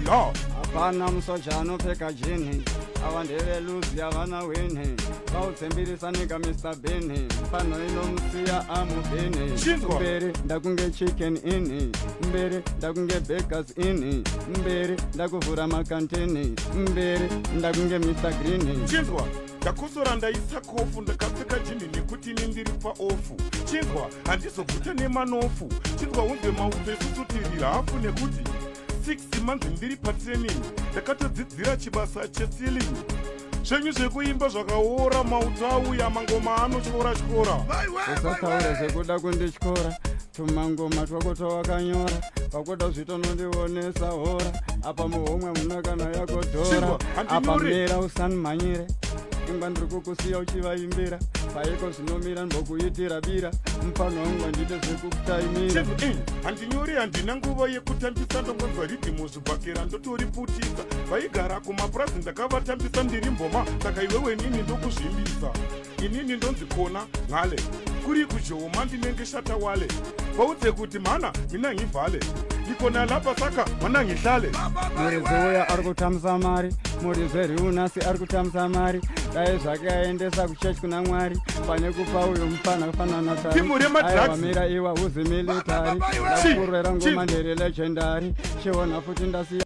Ya. Hapana musoja anopfeka jean. Ava ndeveluzi, havana wini. Vautsembirisa nigga Mr Bean. Pano inomusiya amubhini. Chinzwa. Mberi ndakunge Chicken Inn, mberi ndakunge Bakers Inn, mberi ndakuvhura makantini, mberi ndakunge Mr Green. Chinzwa, ndakosora, ndaisa kofu, ndakapfeka jean nekuti ini ndiri paoff. Chinzwa, handizoguta nemanofu. Chinzwa, unzwe mauto, isusu tiri rafu nekuti 6 months ndiri patraining, ndakatodzidzira chibasa checeiling. Zvenyu zvekuimba zvakaora, mauto auya, mangoma anotyora tyora. Usataure zvekuda kundityora, tumangoma twako twawakanyora pakuda zvitonondionesa hora. Apa muhomwe muna kana yako dhora. Chingwa, Apa handinyori. mira, usanimhanyire ingwa, ndiri kukusiya uchivaimbira paiko zvinomira ndimbokuitira bira mufano wangu, handite zvekutaimira. Chinzwa, handinyori, handina nguva yekutambisa, ndongonzwa riddim zvibhakera ndotoriputisa. Vaigara kumapurazi ndakavatambisa, ndiri mboma, saka iwewe nini ndokuzvimbisa. Inini ndonzi Khona Ngale, kuri kujoma ndinenge Shatawale. Vaudze kuti mhana mina ngivhale ndikhona lapha, saka mana ngihlale. Muridzi uya ari kutambisa mari, muridzi weriunasi ari kutambisa mari. Dai zvake aendesa kuchechi kuna Mwari pane kupa uyu mufana kufanana. Timu remadrugs. Mira iwa uzi military, ndakurwera ngoma, ndiri legendary. Chiona futi ndasiya.